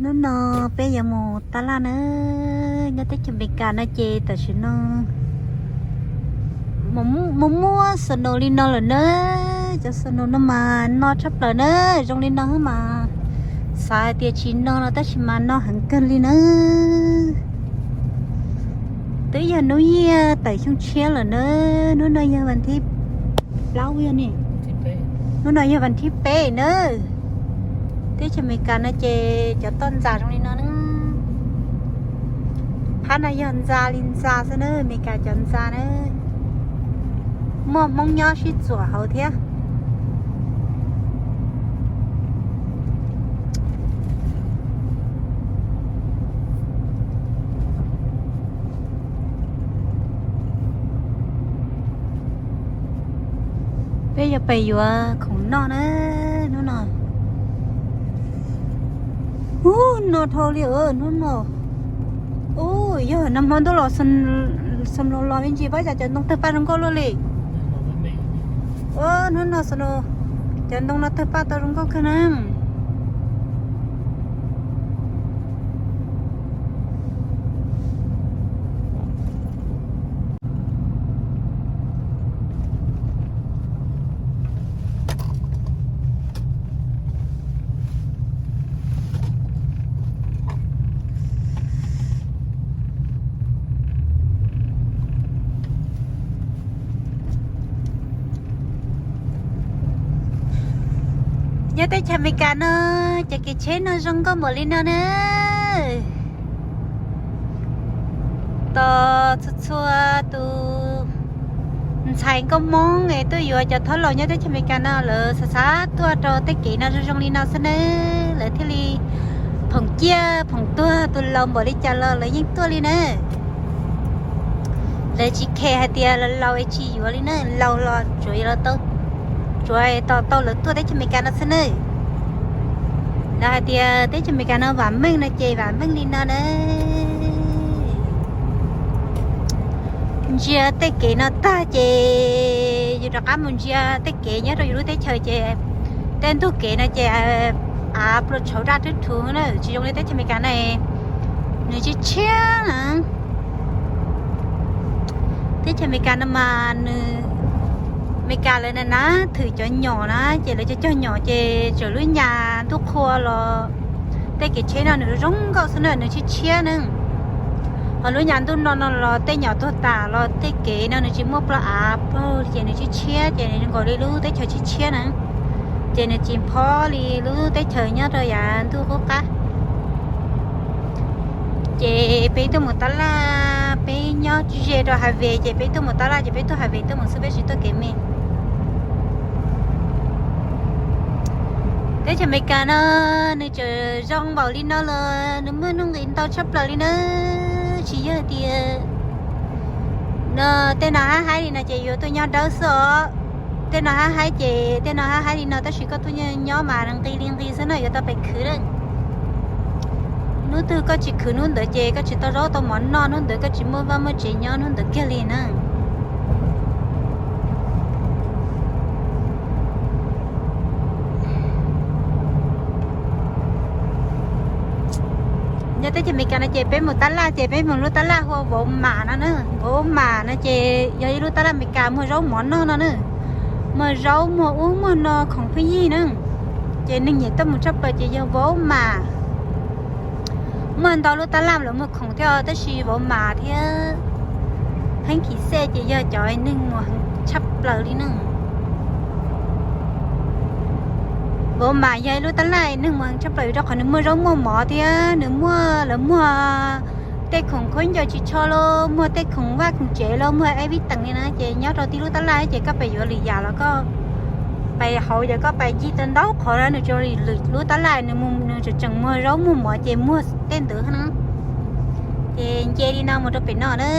Hnub no peb yuav mus tab laj na. Nyob teb chaws Amelikas no ces tam sim no muaj muaj snow li no lawm na. Cov snow no mas no tshaj plaws na, zoo li no mas xav hais tias tsis no no tab sis mas no heev kawg li na. Twb yog hnub ib tawm xyoo tshiab lawm na. Hnub no yog vas thib plaub, hnub no yog vas thib peb na. Teb chaws Amelikas no ces cov toj ntxas zoo li no na. Phab no yog ntxa li ntxa xwb na, Amelikas cov ntxa na. Muaj Hmoob nyob sib txuam hauv thiab. Peb yuav pais yuav khoom noj na hnub no. Ub, no dhau li hnub no. Ub, yog nag hmo ntuj los snow los me ntsis, pab cas cov ntoo tawg paj zoo nkauj luaj li. Hnub no snow, cov ntoo no tawg paj tau zoo nkauj kawg na. Nyob teb chaws Amelikas no, cov kev tsheb no zoo nkauj npaum li no na. Tos txhua txhua tus ntxhais nkauj Hmoob es tuaj yuav cov thaub laus nyob teb chaws Amelikas no lawv xav xav tuaj rau tej kev no zoo zoo li no xwb na, lawv thiaj li phoom ciaj phoom tuag, tus laus npaum li cas los lawv yeej tuaj li na. Lawv tsis khe hais tias laus laus es tsis yuav li na, laus los tsuav, tsuav tos tau lawv tuaj teb chaws Amelikas no xwb na. Lawv hais tias teb chaws Amelikas no vam meej no ces vam meej li no na. Ntsia tej kev no tag ces yus rov qab mus ntsia tej kev nyob rau yus lub teb chaws ces tej ntug kev no ces av plua tshauv daj twb thuv na, tsis zoo li teb chaws Amelikas na, nws tshiab tshiab na. Teb chaws Amelikas no mas nws, Amelikas lawv na na thwm cov nyom na ces lawv cov cog nyom ces txawm lub nyas ntuj qhua los tej kev tsheb no nws zoo nkauj xwb na, nws tshiab tshiab na. Ho lub nyas ntuj no no los tej nyom tuag tas los tej kev no nws tsis muaj plab av plaug ces nws tshiab tshiab ces nws zoo nkaus li lub teb chaws tshiab tshiab na. Ces nws tsis phob li lub teb chaws nyob rau yav ntuj qub qab. Ces peb tuaj mus tab laj, peb nyob ze rau highway ces peb tuaj mus tab laj ces peb tuaj highway tuaj mus xwb, peb tsis tuaj kev me. Teb chaws Amelikas no nws tseem zoo npaum li no los nws muaj nuj nqis ntau tshaj plaws li na. Tsis yog tias no tej no hab haib li no ces yuav tuaj nyob dawb xwb os. Tej no hab haib ces tej no hab haib li no tab sis koj tuaj nyob mas nqis li nqis xwb na, yuav tau pes khwv lawm. Hnub twg koj tsis khwv hnub ntawd ces koj tsis tau zaub tau mov noj, hnub ntawd koj tsis muaj vaj muaj tsev nyob hnub ntawd kiag li na. Nyob teb chaws Amelikas no ces peb mus tab laj ces peb mus lub tab laj hu ua Walmart no na. Walmart no ces yog ib lub tab laj Amelikas muag zaub mov noj no na. Muag zaub muag ub muag no khoom pheej yig na. Ces neeg nyiam tuaj mus tshaj plaws ces yog Walmart. Muaj ntau lub tab laj lawv muag khoom thiab tab sis Walmart thiab Heev Kim Xej ces yog cov neeg mus heev tshaj plaws li na. Walmart yog ib lub tab laj neeg mus heev tshaj plaws vim rau qhov nws muaj zaub muaj mov thiab nws muaj, lawv muag tej khoom khaub ncaws tsis tsho los muag tej khoom vaj khoom tsev los muag everything li na. Ces nyob rau tib lub tab laj ces koj pais yuav lwm yam los koj pais hauv ces koj pais ncig tau ntau qhov na, nws tsis li lwm lub tab laj, nws tseem tseem muag zaub muag mov ces muag tej ntawd na. Ces nce li no mus rau pem no na.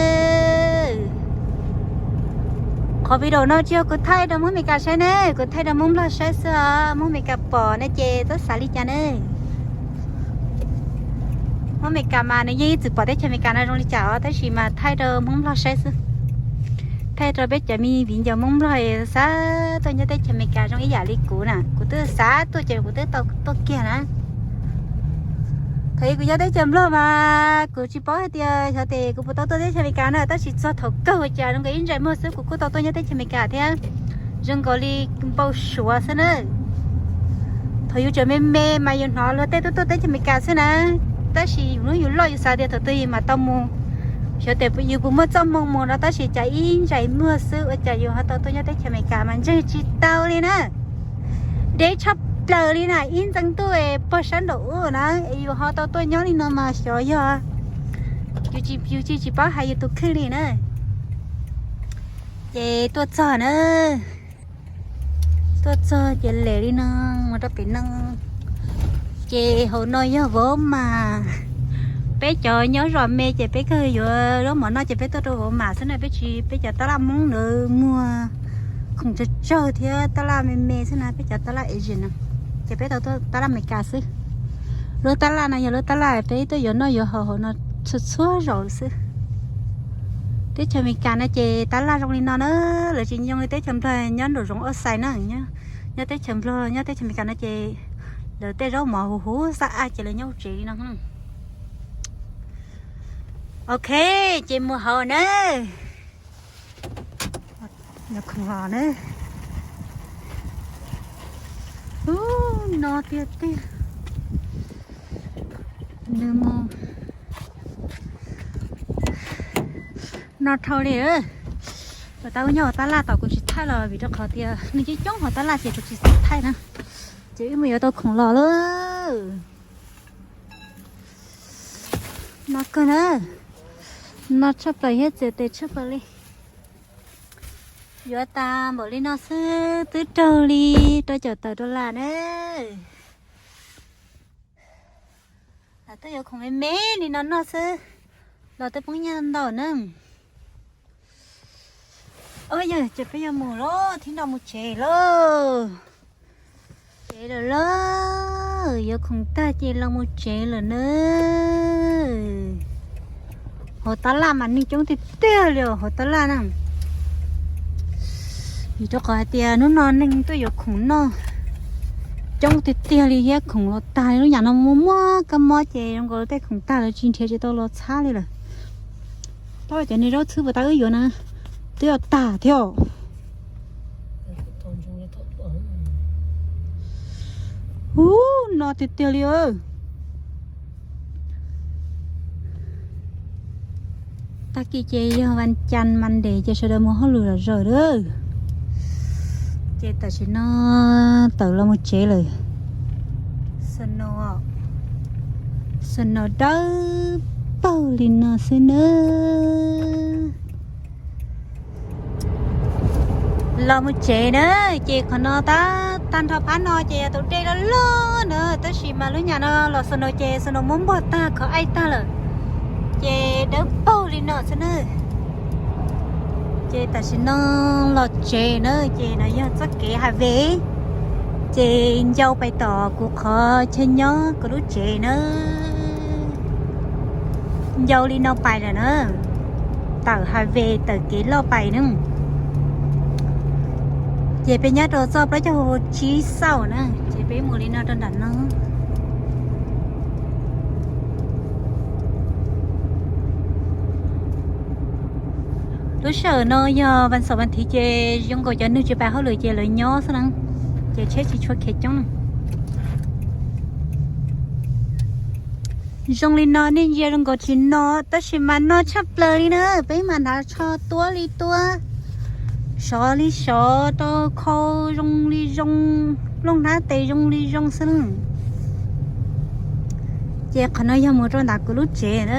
Qhov video no tsis yog kuv thaij rau Hmoob Amelikas saib ne, kuv thaij rau Hmoob Nplog saib xwb os. Hmoob Amelikas pom ne ces txhob xav li cas ne. Hmoob Amelikas mas nws yeej ib txwm pom teb chaws Amelikas no zoo li cas os, tab sis mas thaij rau Hmoob Nplog saib xwb. Thaij rau peb cov me viv ncaus Hmoob Nplog xav tuaj nyob teb chaws Amelikas zoo ib yam li kuv na, kuv twb xav tuaj ces kuv twb tau tuaj kiag na. Thaum kuv nyob teb chaws Nplog mas kuv tsis paub hais tias xyov tes kuv puas tau tuaj teb chaws Amelikas na, tab sis txog thaum kawg ua cas zoo nkaus ib ntsais muag xwb kuv kuj tau tuaj nyob teb chaws Amelikas thiab. Zoo nkaus li npau suav xwb na. Thaum yus tseem me me mas yus hnov luag tej tuaj tuaj teb chaws Amelikas xwb na, tab sis yus hnub yus loj yus xav tias thaum twg yus mam tau mus, xyov tes yus puas muaj txoj hmoo mus no, tab sis cas ib ntsais muag xwb ua cas yus ho tau tuaj nyob teb chaws Amelikas mas ntseeg tsis tau li na. Deb tshaj plaws li na, ib ntxeev ntuj pog sab nraum ub na, yus ho tau tuaj nyob li no mas xyov yog, yus tsis, yus tsis, tsis paub hais yus tus kheej li na. Ces tuaj txog na, tuaj txog ces lem li no mus rau pem no. Ces hauv no yog vov mas, peb cov nyob zos me ces peb kawg yuav zaub mov noj ces peb tuaj rau vov mas xwb na, peb tsis, peb cov tab laj Hmoob ntawd muag khoom tsawg tsawg thiab tab laj me me xwb na, peb cov tab laj Asian no, ces peb tau tuaj tab laj Amelikas xwb. Lub tab laj no yog lub tab laj peb tuaj yuav noj yuav haus hauv no txhua txhua zaus xwb. Teb chaws Amelikas no ces tab laj zoo li no na, lawv tsis zoo li teb chaws Nplog nyob nraum zoov ua xais na, nyob teb chaws Nplog, nyob teb chaws Amelikas no ces lawv tej zaub mov huv huv xab a ces lawv nyob hauv tsev li no. Ok, ces mus hauv na. Yog khoom los na. Ub, no tiag tiag. Nws mus no dhau li. Puas tau nyob hauv tab laj tom kuv tsis thaij los vim rau qhov tias nws coob coob hauv tab laj ces kuv tsis thaij na. Ces wb mus yuav tau khoom los lawm. No kawg na. No tshaj plaws thiab txias tes tshaj plaws li. Yuav tas npaum li no xwb twb raug li rau caum tawm dollar na. Lam tuaj yuav khoom me me li no noj xwb los twb poob nyiaj ntau na. Ov, yog ces peb yuav mus lawm, thib no mus tsev lawm. Tsev lawm lauj, yuav khoom tag ces los mus tsev lawm na. Hauv tab laj mas neeg coob tiag tiag li os, hauv tab laj na. Vim rau qhov hais tias hnub no neeg tuaj yuav khoom noj coob tiag tiag li thiab, khoom los tag li, lub nyam no muaj muaj kab mob ces zoo nkaus tej khoom tag lawv tsis nrhiav tsis tau los txhab li lawm. Tab cov niag zaub txhwb puas tau wb yuav na, twb yuav tag thiab. Ub, no tiag tiag li. Tag kis ces yog vas cas Monday ces sawv daws mus hauj lwm lom zem lawm. Ces tam sim no tawm los mus tsev lawm. Snow, snow dawb paug li no xwb nawb. Los mus tsev na, ces qhov no tab tag nrho phab no ces yog tus dej loj loj na, tab sis mas lub nyam no los snow ces snow muab npog tag khov aij tag lawm, ces dawb paug li no xwb na. Ces tam sim no los tsev na, ces no yog txoj kev highway, ces ncau pais tom kuv qhov chaw nyob kuv lub tsev na. Ncau li no pais lawm na, tawm highway tawm kev loj pais na. Ces peb nyob rau txoj plaub caug hauv tsib xaum na, ces peb mus li no rau nram no. Lub sij hawm no yog vas xaum vas thiv ces zoo nkaus cov neeg tsis pais hauj lwm ces lawv nyob xwb na, ces tsheb tsis tshua khiav coob na. Zoo li no nej ntsia zoo nkaus tsis no, tab sis mas no tshaj plaws li na, peb mas hnav tsho tuab li tuab, sov li sov, rau khau zoo li zoo, looj hnab tes zoo li zoo xwb na. Ces qhov no yog mus rau nram kuv lub tsev na,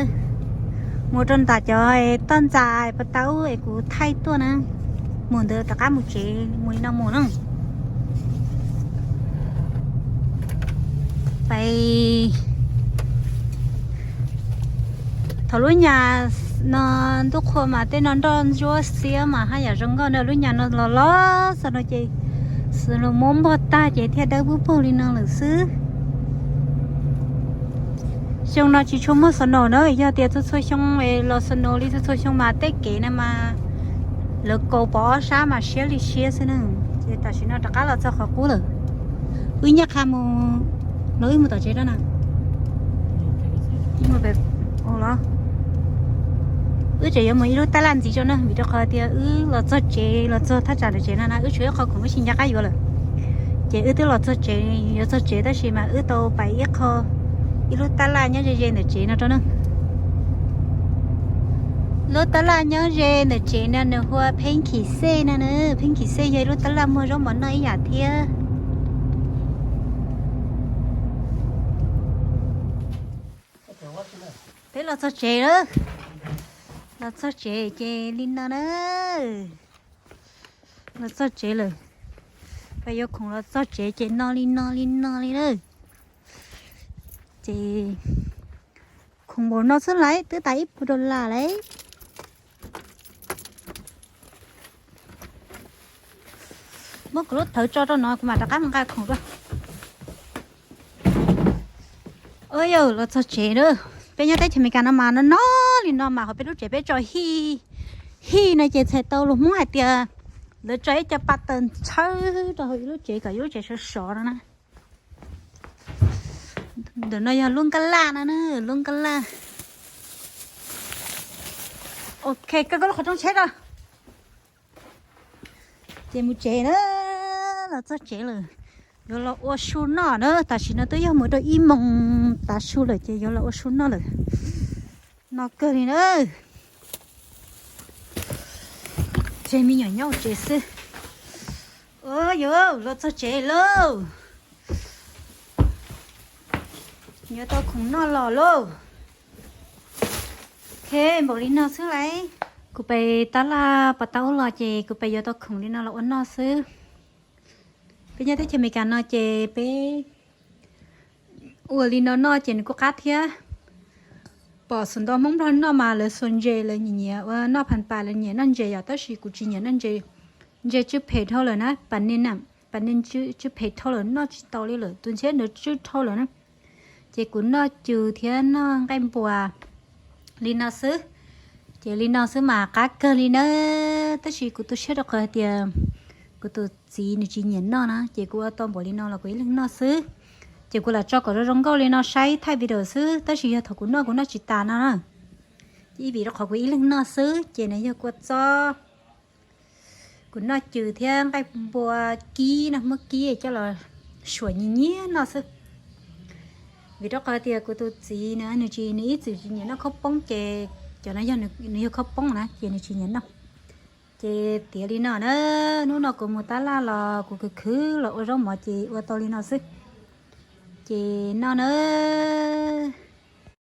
mus rau nram cov toj ntxas pas tau es kuv thaij tuaj na, mus ntawd rov qab mus tsev, mus li no mus na. Pais thaum lub nyam no ntuj qhua mas tej no nroj ntsuab xiab mas haj yam zoo nkauj na, lub nyam no los los xwb no ces xwb los muab npog tag ces thiaj dawb paug li no lawm xwb. Xyoo no tsis tshua muaj snow na, yog tias txhua txhua xyoo los snow li txhua txhua xyoo mas tej kev na mas lawv kaus pov ob sab mas siab li siab xwb na. Ces tam sim no rov qab los txog qhov qub lawm. Wb nyaj qha mus, los wb mus tom tsev rau na. Los, wb tseem yuav mus ib lub tab laj ntxiv rau na, vim rau qhov tias wb los txog tsev, los txog thaj tsam ntawm tsev no na, wb tshuav ib qho khoom wb tsis nco qab yuav lawm. Ces wb twb los txog tsev, yuav txog tsev tab sis mas wb tau pais ib qho, ib lub tab laj nyob ze ze ntawm tsev no rau na. Lub tab laj nyob ze ntawm tsev no nws hu ua Pheej Khim Xej no na. Pheej Khim Xej yog ib lub tab laj muag zaub mov noj ib yam thiab. Peb los txog tsev lawm. Los txog tsev ces li no na. Los txog tsev lawm. Peb yuav khoom los txog tsev ces no li no li no li na. Ces khoom npaum no xwb lauj, twb tas ib puas dollar lauj. Muab kuv lub thawv tso rau no kuv mam rov qab mus nqa khoom rau. Ua yog los txog tsev na. Peb nyob teb chaws Amelikas no mas no no li no mas hauv peb lub tsev peb tso hij, hij no ces txhais tau lus Hmoob hais tias lawv tso ib co pa taws ntxhawb rau hauv ib lub tsev kom ib lub tsev sov sov no na. Ntawm no yog lub nkaj laj no na, lub nkaj laj. Ok, koj koj lub qhov rooj tsheb rau. Ces mus tsev na, los txog tsev lawm. Yuav los ua su noj na, tam sim no twb yog mus rau ib moos tav su lawm ces yuav los ua su noj lawm. No kawg li na. Tseg me nyuam nyob tsev xwb. Ua yog los txog tsev lauj. Yuav tau khoom noj los lauj. Ok, npaum li no xwb lauj. Kuv pais tab laj pas tau ub los ces kuv pais yuav tau khoom li no los ua noj xwb. Peb nyob teb chaws Amelikas no ces peb ua li no noj ces nws kuj qab thiab. Pom xus ntau Hmoob Nplog noj mas lawv xuas ntses, lawv nyiam nyiam ua noj phan pas, lawv nyiam noj ntses yom, tab sis kuv tsis nyiam noj ntses. Ntses tsw phem dhau lawm na, pas ne na, pas ne tsw phem dhau lawm noj tsis tau li lawm, tus ntxhiab ntawd tsw dhau lawm na. Ces kuv noj cws thiab noj nqaij npua li no xwb. Ces li no xwb mas qab kawg li na. Tab sis kuv tu siab rau qhov hais tias kuv tus txiv nws tsis nyiam noj na, ces kuv ua tau npaum li no los kuv ib leeg noj xwb. Ces kuv lam tso kom zoo zoo nkauj li no saib thaij video xwb, tab sis yog thaum kuv noj kuv noj tsis tas no na. Ib vim rau qhov kuv ib leeg noj xwb ces nws yog kua txob. Kuv noj cws thiab nqaij npua kib no, muab kib coj los suam nyias nyias noj xwb. Vim rau qhov tias kuv tus txiv na nws tsis, nws ib txwm tsis nyiam noj khaub poob ces cov no yog nws yog khaub poob na ces nws tsis nyiam noj. Ces tiav li no na, hnub no kuv mus tab laj los kuv khwv khwv los ua zaub mov ces ua tau li no xwb. Ces no na.